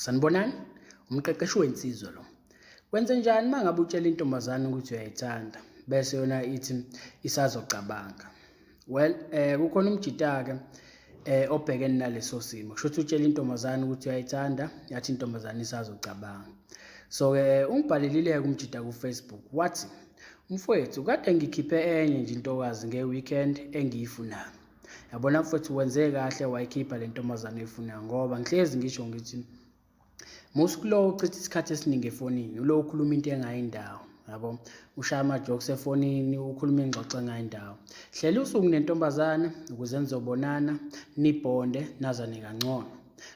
Sanibonani, umqeqeshi wensizwa lo. Wenze njani uma ngabe utshela intombazane ukuthi uyayithanda bese yona ithi isazocabanga? Well, kukhona umjita-ke obhekene naleso simo. Kusho ukuthi utshela intombazane ukuthi uyayithanda, yathi intombazane isazocabanga. So-ke ungibhalelile-ke umjita ku-Facebook wathi, mfowethu kade ngikhiphe enye nje intokazi nge-weekend engiyifunayo. Yabona mfowethu, wenze kahle wayikhipha le ntombazane oyifunayo, ngoba ngihlezi ngisho ngithi musuku lo uchitha isikhathi esiningi efonini, ulo ukhuluma into engayindawo, yabo, ushaya ama-jokes efonini, ukhuluma ingxoxo engayindawo. Hlela usuku nentombazane ukuze nizobonana, nibhonde, nazane kangcono,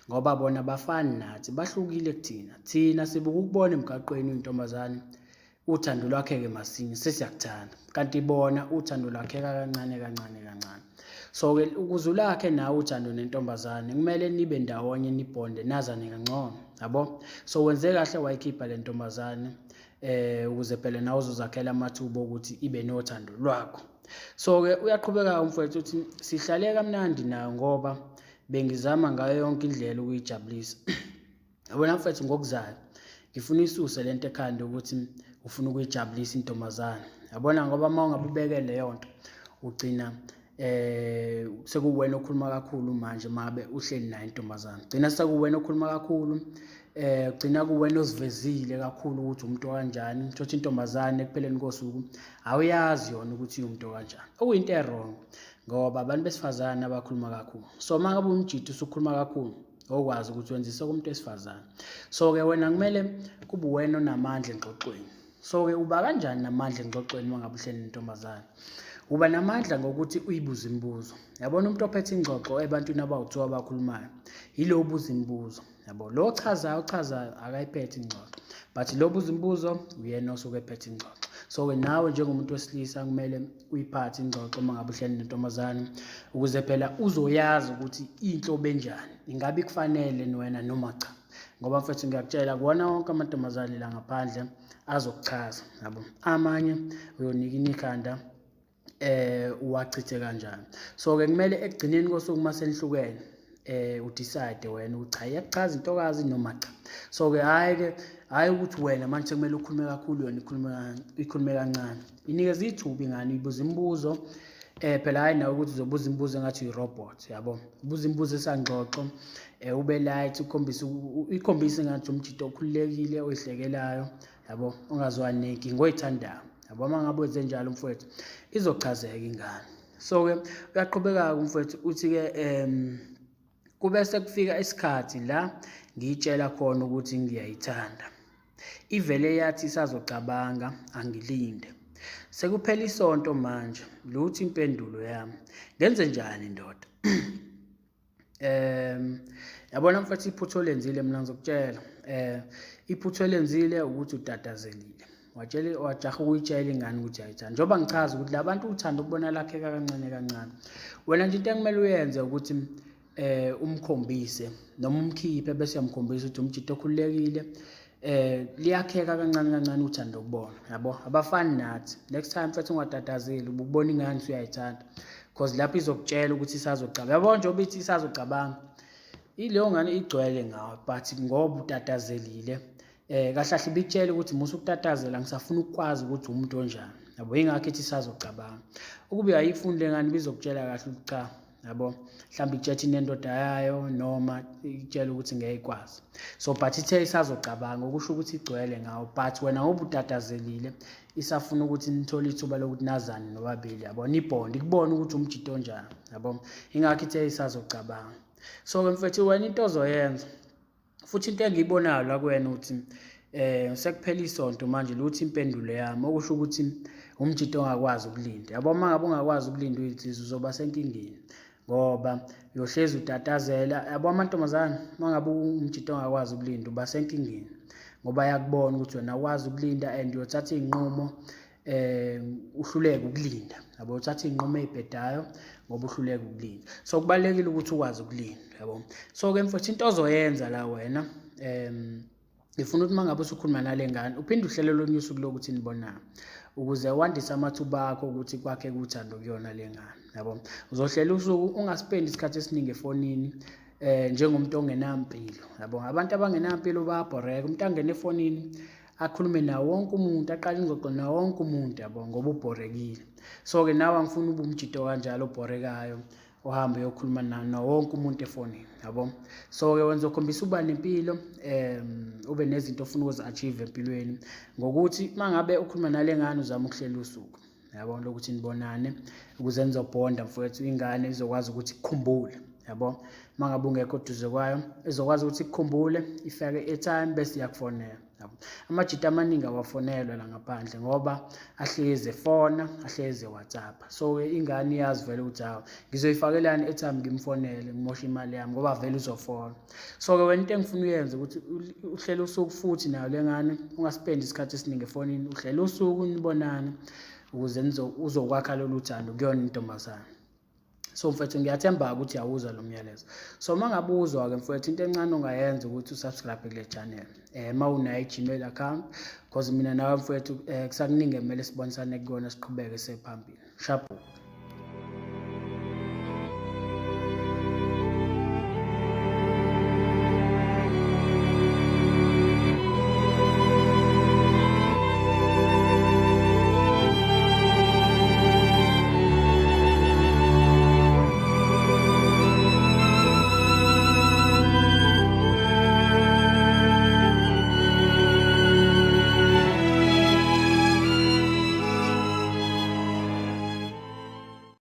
ngoba bona bafani nathi, bahlukile kuthina. Thina sibuka ukubona emgaqweni uyintombazane, uthando lwakheke masinya, sesiyakuthanda, kanti bona uthando lwakheka kancane kancane kancane. So-ke ukuze ulakhe nawe uthando nentombazane, kumele nibe ndawonye, nibhonde, nazane kangcono, yabo. So wenze kahle wayikhipha le ntombazane ukuze phela nawe uzozakhela amathuba okuthi ibe nothando lwakho. So-ke uyaqhubeka umfowethu uthi sihlale kamnandi nayo ngoba bengizama ngayo yonke indlela ukuyijabulisa. Yabona mfethu, ngokuzayo ngifuna isuse lento ekhanda ukuthi ufuna ukuyijabulisa intombazane, yabona, ngoba uma ungabe ubeke leyo nto ugcina sekuwena okhuluma kakhulu manje. Mabe uhleli naye intombazane, gcina sekuwena okhuluma kakhulu, gcina kuwena osivezile kakhulu ukuthi umuntu kanjani. Thothi intombazane ekupheleni kosuku awuyazi yona ukuthi umuntu kanjani, okuyinto e-wrong ngoba abantu besifazane abakhuluma kakhulu. So uma ngabe umjita usukhuluma kakhulu, okwazi ukuthi wenzise kumuntu wesifazane. So-ke wena kumele kube uwena onamandla engxoxweni. So-ke uba kanjani namandla engxoxweni uma ngabe uhleli nentombazane? Uba namandla ngokuthi uyibuze imibuzo, yabona. Umuntu ophethe ingxoxo ebantwini abawu-two abakhulumayo yilo obuza imibuzo, yabo. Lo ochazayo ochazayo akayiphethe ingxoxo, but lo obuza imibuzo uyena osuke ephethe ingxoxo. So-ke nawe njengomuntu wesilisa kumele uyiphathe ingxoxo uma ngabe uhleli nentombazane, ukuze phela uzoyazi ukuthi inhlobo enjani, ingabe ikufanele wena noma cha, ngoba mfethu ngiyakutshela, kuwona wonke amantombazane la ngaphandle azokuchaza, yabo. Amanye uyonika ikhanda uwachithe kanjani. So ke kumele ekugcineni kosuku uma senihlukene udecide wena ukuthi cha, iyakuchaza intokazi noma cha. So ke hhayi ke, hhayi ukuthi wena manje sekumele ukhulume kakhulu, yona ikhulume kancane. Inikeza ithuba ingane, ibuza imibuzo phela, hhayi nawe ukuthi uzobuza imibuzo engathi uyi-robot, yabo. Ubuza imibuzo esangxoxo, ube light, ukhombise, ikhombise ngathi umjita okhululekile, oyihlekelayo, yabo, ongazwani nenkinga, oyithandayo, yabo. Uma ngabe wenze njalo mfowethu, izochazeka ingane. So-ke uyaqhubeka-ke umfowethu uthi-ke kube sekufika isikhathi la ngiyitshela khona ukuthi ngiyayithanda. Ivele yathi isazocabanga, angilinde. Sekuphela isonto manje, lutho impendulo yami. Ngenze njani, ndoda? Yabona mfethu, iphutha olenzile, mina ngizokutshela, iphutha olenzile ukuthi utatazelile, watshela, wajaha ukuyitshela ingane ukuthi ayithanda, njengoba ngichaza ukuthi labantu uthanda ukubona lakheka kancane kancane. Wena nje into ekumele uyenze ukuthi umkhombise noma umkhiphe, bese uyamkhombisa ukuthi umjita okhululekile, liyakheka kancane kancane uthando kubona, yabo. Abafani nathi. Next time mfethu ungatatazeli ubukubona ingane usuyayithanda, because lapho izokutshela ukuthi isazocabanga, yabo. Njengoba ithi isazocabanga, ileyo ngane igcwele ngawe, but ngoba utatazelile, kahle kahle ibikutshela ukuthi musa ukutatazela, ngisafuna ukukwazi ukuthi umuntu onjani, yabo. Ingakho ithi isazocabanga. Ukube ayifuni le ngane, ibizokutshela kahle ukuthi cha, yabo, mhlawumbe ikutshela inendoda yayo noma ikutshela ukuthi ngeke ikwazi. So but ithe isazocabanga, okusho ukuthi igcwele ngawo, but wena ngoba utatazelile, isafuna ukuthi nithole ithuba lokuthi nazane nobabili, yabo, nibhonde, ikubone ukuthi umjita onjani, yabo. Ingakho ithe isazocabanga. So-ke mfethu, wena into ozoyenza, futhi into engiyibonayo la kuwena, ukuthi sekuphela isonto manje, lutho impendulo yami, okusho ukuthi umjita ongakwazi ukulinda, yabo. Uma ngabe ungakwazi ukulinda uyinsizwa, uzoba senkingeni ngoba uyohlezi utatazela, yabo. Amantombazane, uma ngabe umjita ongakwazi ukulinda, uba senkingeni ngoba ayakubona ukuthi wena awukwazi ukulinda and uyothatha iy'nqumo uhluleke ukulinda, yabo. Uthatha iy'nqumo ey'bhedayo ngoba uhluleka ukulinda. So kubalulekile ukuthi ukwazi ukulinda, yabo. So-ke mfethu, into ozoyenza la wena, ngifuna ukuthi uma ngabe usukhuluma nale ngane, uphinde uhlele olunye usuku lokuthi nibonane, ukuze wandise amathuba akho ukuthi kwakheke uthando kuyona le ngane, yabo. Uzohlela usuku, ungaspendi isikhathi esiningi efonini. Njengomuntu ongenampilo, yabo. Abantu abangenampilo bayabhoreka. Umuntu angene efonini akhulume nawo wonke umuntu, aqale ingxoxo nawo wonke umuntu, yabo, ngoba ubhorekile. So-ke nawe angifuni ube umjito kanjalo obhorekayo, uhambe uyokhuluma nawo wonke umuntu efonini, yabo. So-ke wenza ukhombisa ukuba nempilo, ube nezinto ofuna ukuzi-achieve empilweni ngokuthi uma ngabe ukhuluma nale ngane uzame ukuhlela usuku, yabo, lokuthi nibonane ukuze nizobhonda mfowethu, ingane izokwazi ukuthi ikukhumbule, yabo. Uma ngabe ungekho eduze kwayo izokwazi ukuthi ikukhumbule, ifake i-airtime bese iyakufonela, yabo. Amajita amaningi awafonelwa la ngaphandle ngoba ahlezi efona, ahlezi eWhatsApp. So-ke ingane iyazi vele ukuthi hawu, ngizoyifakelani i-airtime ngimfonele ngimoshe imali yami ngoba vele uzofona. So-ke wena into engifuna uyenze ukuthi uhlele usuku futhi nayo le ngane, ungaspendi isikhathi esiningi efonini, uhlele usuku nibonane ukuze uzokwakha lolu thando kuyona intombazane. So mfethu ngiyathemba ukuthi uyawuzwa lo myalezo. So uma ngabe uzwa-ke mfethu, into encane ongayenza ukuthi usubscribe kule channel uma unayo i-Gmail account, because mina nawe mfethu kusakuningi ekumele sibonisane kukona, siqhubeke siye phambili. Sharp.